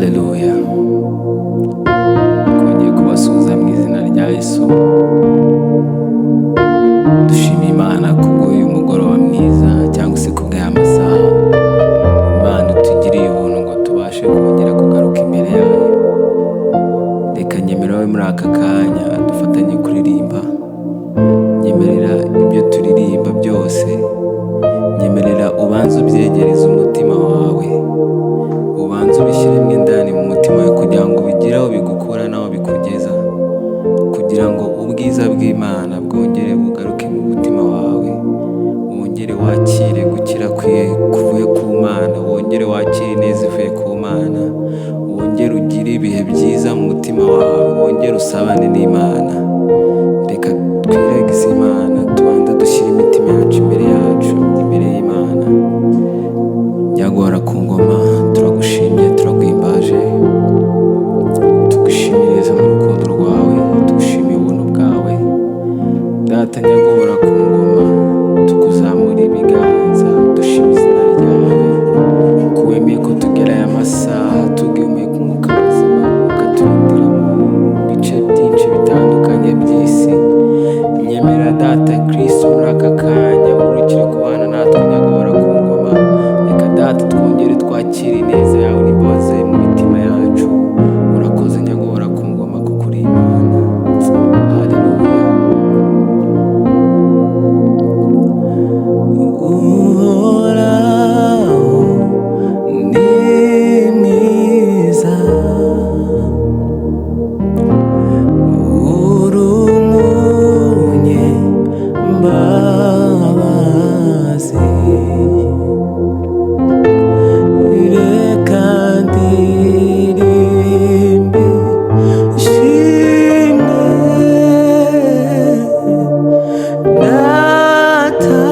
Haleluya. Twongeye kubasuhuza mu izina rya Yesu. Dushima Imana kubw'uyu mugoroba mwiza cyangwa se kubw'aya masaha Imana itugiriye ubuntu ngo tubashe kongera kugaruka imbere yayo. Reka nyemerewe muri aka kanya dufatanye kuririmba. Nyemerera ibyo turirimba byose, nyemerera ubanze ubyegereze umutima wawe, ubanze ubishyiremo indani mu mutima wawe kugira ngo bigire aho bigukura n'aho bikugeza, kugira ngo ubwiza bw'Imana bwongere bugaruke mu mutima wawe, wongere wakire gukira kuvuye ku Mana, wongere wakire ineza ivuye ku Mana, wongere ugire ibihe byiza mu mutima wawe, wongere usabane n'Imana. Reka twiragize Imana, tubanze dushyire imitima yacu imbere yacu, imbere y'Imana. Nyagora ku ngoma, turagushimye, turaguhimbaje, tugushimiriza mu rukundo rwawe, tugushimiye ubuntu bwawe. Data nyagora ku ngoma, tukuzamura ibiganza, dushima izina ryawe, ko wemeye ko tugera aya masaha, tugihumeka umwuka muzima, ukaturindira mu bice byinshi bitandukanye by'isi. Nyemera Data Kristo muri aka kanya urukire kubana natwe nyagora ku ngoma. Reka Data twongere twakire ineza yawe n'imbabazi mu mitima yacu. Urakoze nyagora ku ngoma kuko uri Imana. Haleluya. Uhoraho ni mwiza, uri umunyembabazi. Reka ndirimbe ishimwe, Data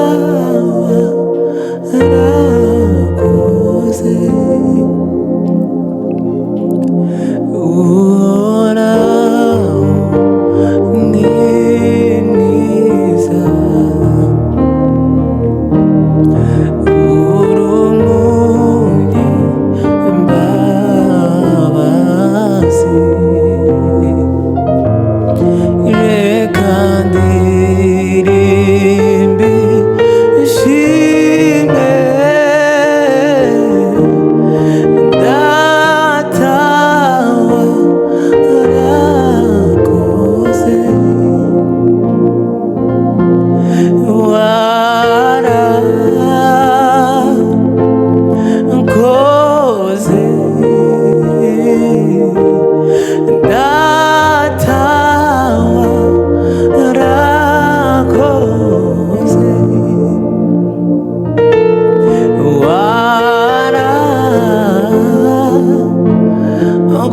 warakoze. Uhoraho ni mwiza, uri umunyembabazi. Reka ndirimbe ishimwe, Data warakoze. Warakoze, Data warakoze.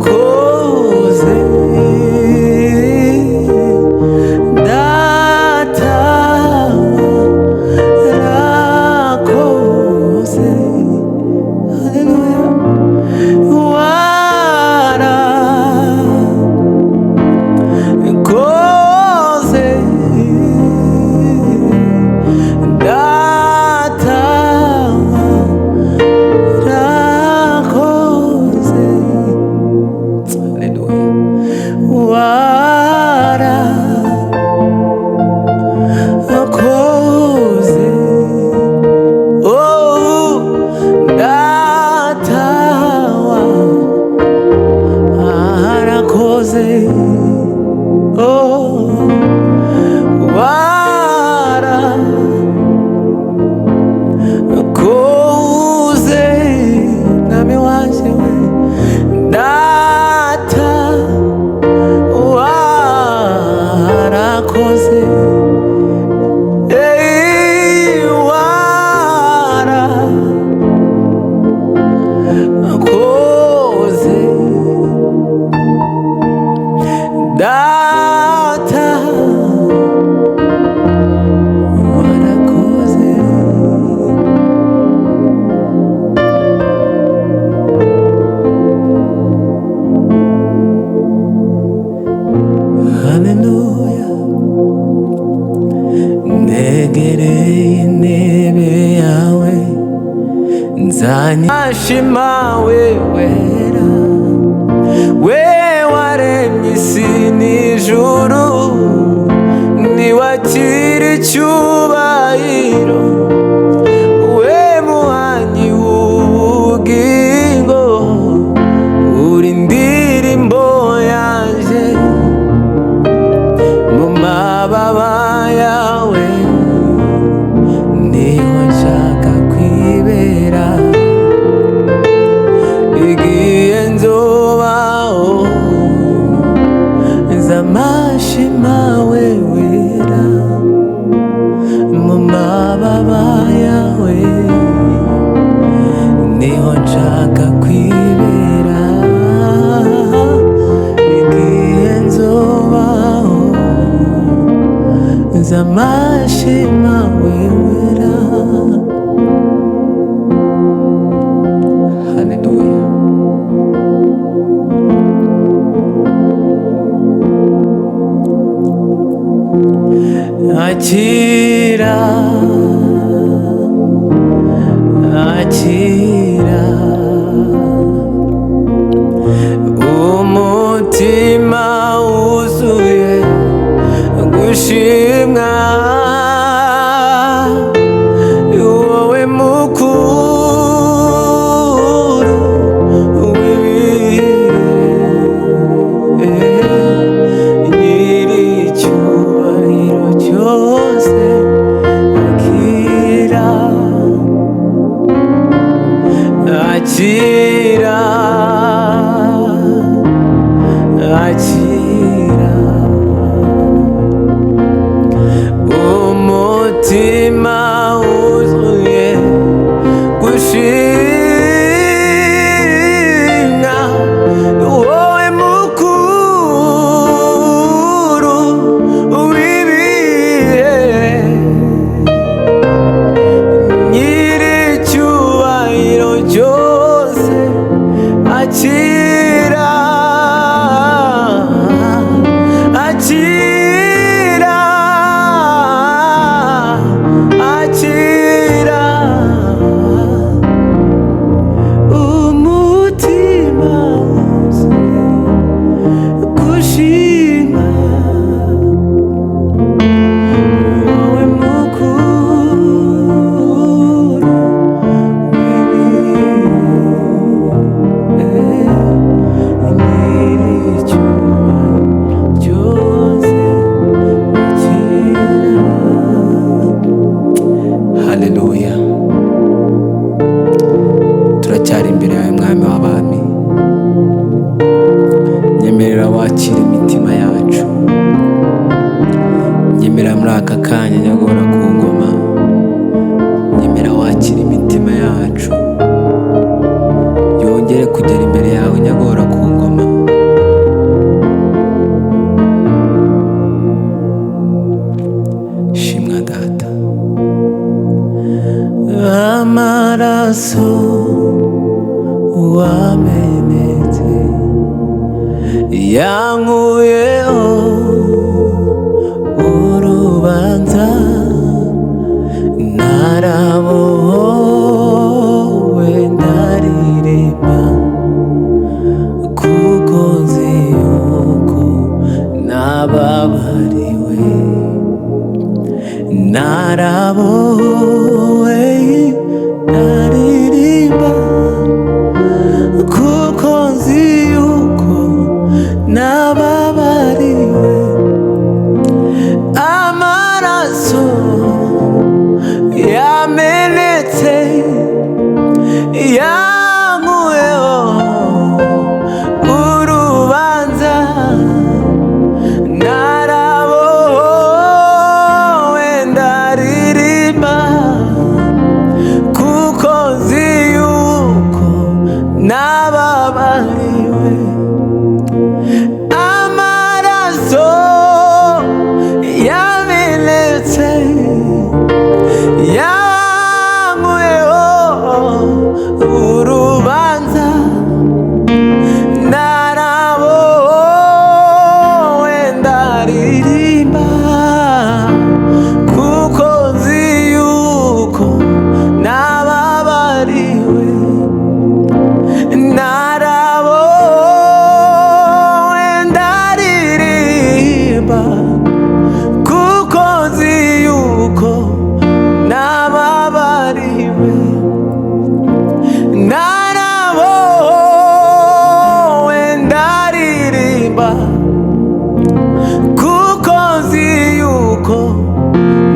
Warakoze, Data warakoze. Haleluya. Warakoze, Data warakoze. Haleluya. Warakoze, oh Data warakoze, oh warakoze, Mwami wanje we, Data warakoze. Ey, warakoze, Data warakoze. Haleluya. Negereye intebe yawe, nzanye ashima we wera. Nshaka kwibera igihe nzobaho nzamashima wewera. Haleluya. Akira, akira umutima wuzuye gushimwa, wowe mukuru w'ibihe, nyir'icyubahiro cyose, akira, akira, akira umutima wuzuye gushimwa, wowe mukuru w'ibihe, nyir'icyubahiro cyose, akira, akira, akira umutima wuzuye gushima, wowe mukuru w'ibihe, nyir'icyubahiro cyose, akira. Haleluya. Turacyari imbere yawe mwami w'abami, nyemerera wakira imitima yacu, nyemerera muri aka kanya nyagora ku ngoma, nyemera wakira imitima yacu yongere kugera imbere yawe nyagora ku ngoma. Shimwa data. Amaraso wamenetse yankuyeho urubanza, narabohowe ndaririmba, kuko nzi yuko nababariwe. Narabohowe ndaririmba, kuko nzi yuko nababariwe. Amaraso yamenetse yankuyeho urubanza, narabohowe ndaririmba, kuko nzi yuko nababariwe. Amaraso yamenetse yankuyeho urubanza, narabohowe ndaririmba, kuko nzi yuko nababariwe. Narabohowe ndaririmba, kuko nzi yuko nababariwe. Narabohowe ndaririmba, kuko nzi yuko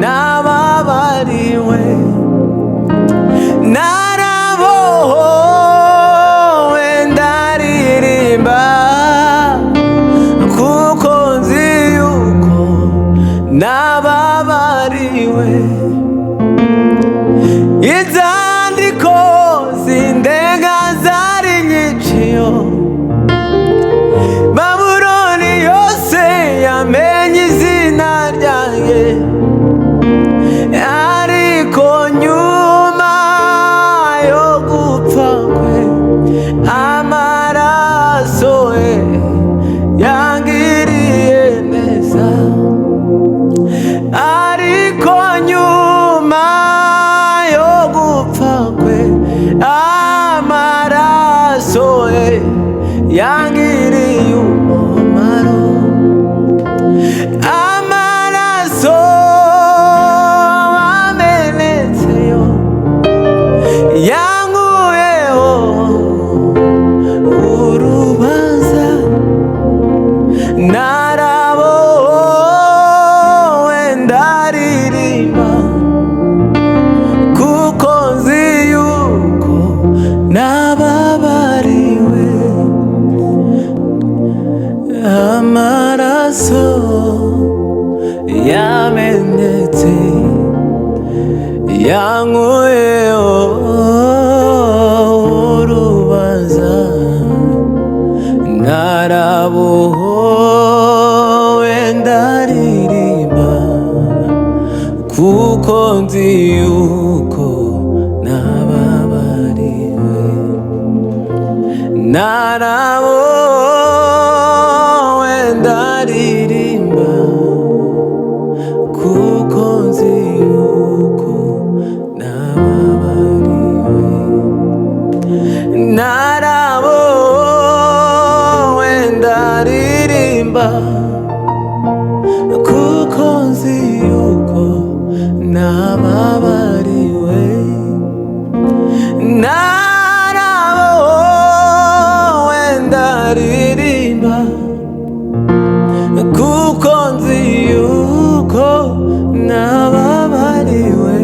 nababariwe. Narabohowe ndaririmba, kuko nzi yuko nababariwe. Inzandiko zindenga Amaraso ye yangiriye neza, ariko nyuma yo gupfa kwe amaraso ye yangiriye umumaro. Amaraso amenetse yo yankuyeho urubanza, narabowe ndaririmba, kuko nzi yuko nababariwe. Amaraso yamenetse yankuyeho urubanza, narabohowe ndaririmba, kuko nzi yuko nababariwe. Narabohowe ndaririmba, kuko nzi yuko nababariwe. Narabohowe ndaririmba, kuko nzi yuko nababariwe. Narabohowe ndaririmba, kuko nzi yuko nababariwe.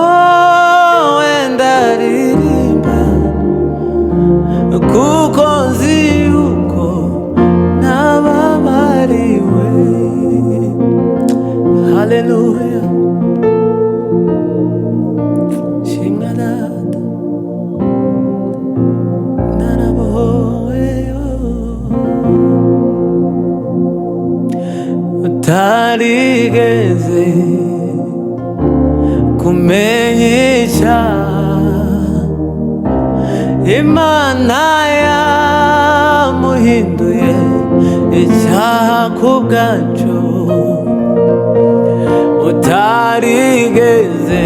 Narabohowe ndaririmba, kuko nzi yuko nababariwe. Haleluya, shimwa Data, narabohowe. Utarigeze kumenya icyaha, Imana yamuhinduye icyaha ku bwacu. Utarigeze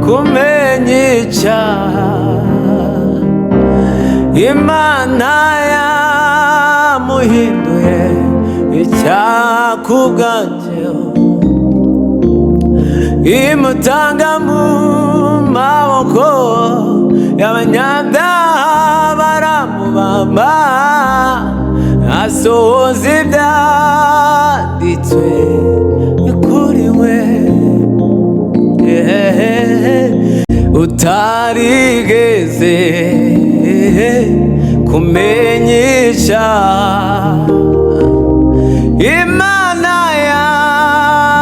kumenya icyaha, Imana yamuhinduye icyaha ku bwacu, imutanga mu maboko y'abanyabyaha baramubamba, asohoza ibyanditswe kuri we. Utarigeze kumenya icyaha, Imana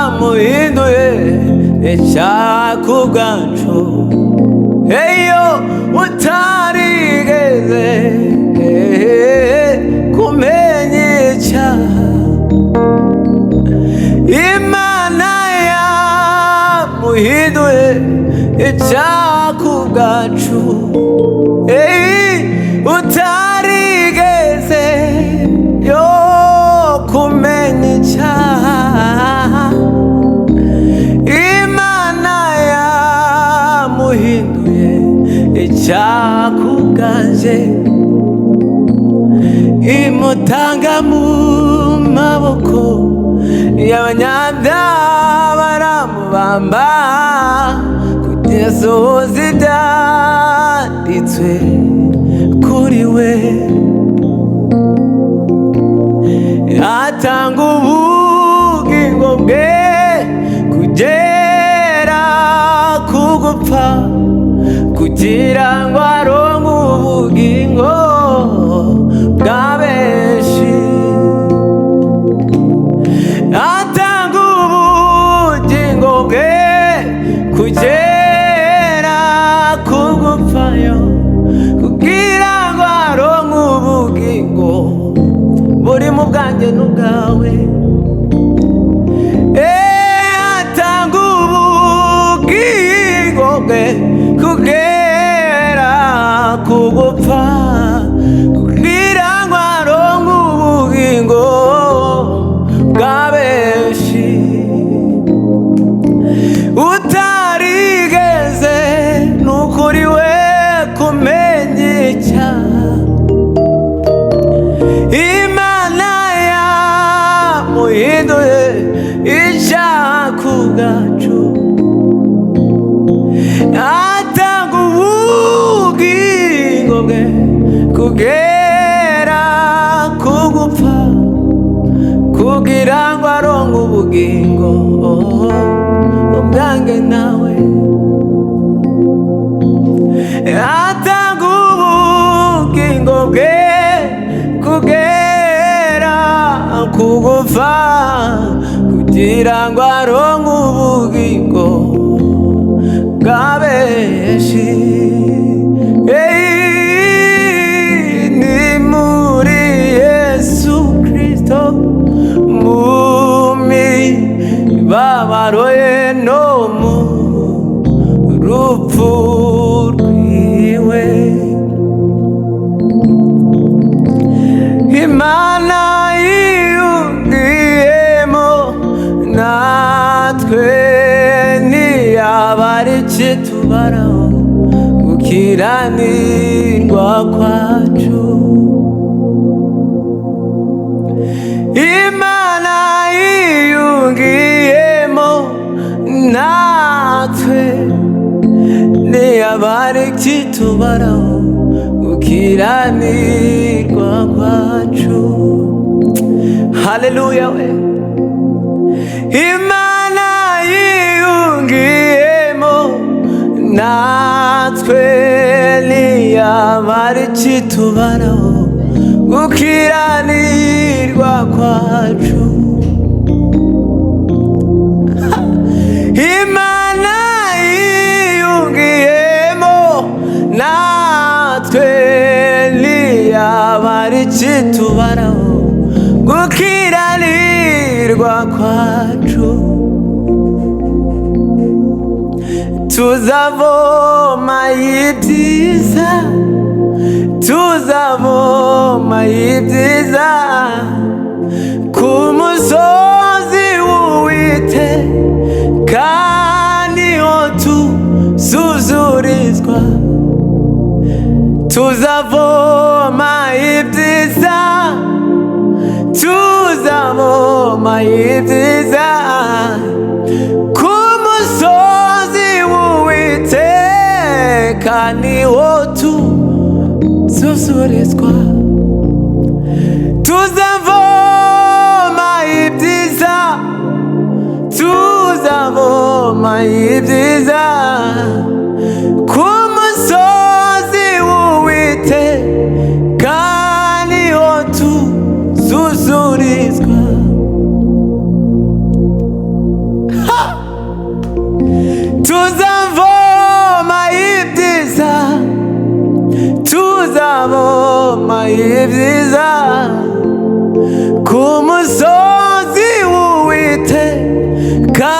yamuhinduye icyaha ku bwacu. Eyo utarigeze kumenya icyaha, Imana yamuhinduye icyaha ku bwacu. Utarigeze yo kumenya icyaha, Imana yamuhinduye icyaha ku bwanje, imutanga mu maboko y'abanyabyaha baramubamba, kugeza uzi ibyanditswe kuri we. Atanga ubugingo bwe kugera ku gupfa, kugira ngo aronke ubugingo bwa benshi. Atanga ubugingo bwe kugera ku gupfayo, kugira ngo aronke ubugingo buri mu bwanjye n'ubwawe. Atanga ubugingo bwe kugera ku gupfa, kugira ngo aronke ubugingo bwa benshi. Utarigeze n'ukuri we kumenya icyaha, Imana yamuhinduye icyaha ku bwacu, atanga ubugingo bwe kugera ku gupfa, kugira ngo aronke ubugingo ubwange nawe. Atanga ubugingo bwe kugera ku gupfa, kugira ngo aronke ubugingo bwa benshi. Ni muri Yesu Kristo, mu mibabaro ye no mu rupfu rwiwe, Imana yiyungiyemo natwe, ntiyaba ari ikitubaraho gukiranirwa kwacu. Imana yiyungiyemo natwe, ntiyaba ari ikitubaraho gukiranirwa kwacu. Haleluya we. Imana yiyungiyemo natwe, ntiyaba ari ikitubaraho gukiranirwa kwacu. Imana yiyungiyemo natwe, ntiyaba ari ikitubaraho gukiranirwa kwacu. Tuzavoma ibyiza, tuzavoma ibyiza ku musozi w'Uwiteka, niho tuzuzurizwa. Tuzavoma ibyiza, tuzavoma ibyiza ku musozi w'Uwiteka, niho tuzuzurizwa. Tuzavoma ibyiza, tuzavoma ibyiza ku musozi w'Uwiteka, niho tuzuzurizwa. Tuzavoma ibyiza, tuzavoma ibyiza ku musozi w'Uwiteka,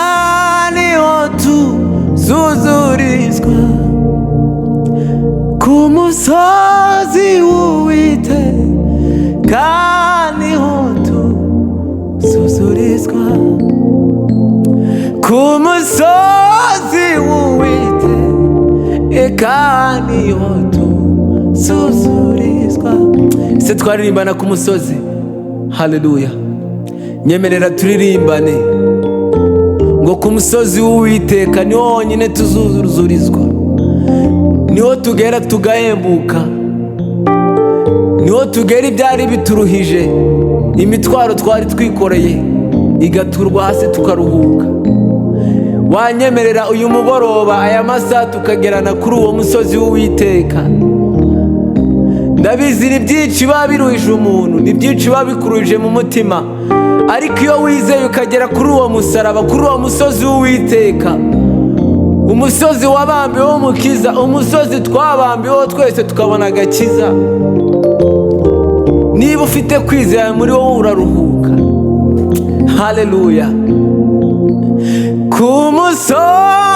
niho tuzuzurizwa. Ku musozi w'Uwiteka, niho tuzuzurizwa. Ku musozi w'Uwiteka, niho tuzuzurizwa. Ese twaririmbana ku musozi? Haleluya. Nyemerera turirimbane ngo ku musozi w'Uwiteka niho honyine tuzuzurizwa, niho tugera tugahembuka, niho tugera ibyari bituruhije, imitwaro twari twikoreye igaturwa hasi tukaruhuka. Wanyemerera uyu mugoroba aya masaha tukagerana kuri uwo musozi w'Uwiteka. Ndabizi ni byinshi biba biruhije umuntu, ni byinshi biba bikuruhije mu mutima, ariko iyo wizeye ukagera kuri uwo musaraba, kuri uwo musozi w'Uwiteka, umusozi wabambiweho umukiza, umusozi twabambiweho twese tukabona agakiza. Niba ufite kwizera muri wowe uraruhuka. Haleluya. Ku musozi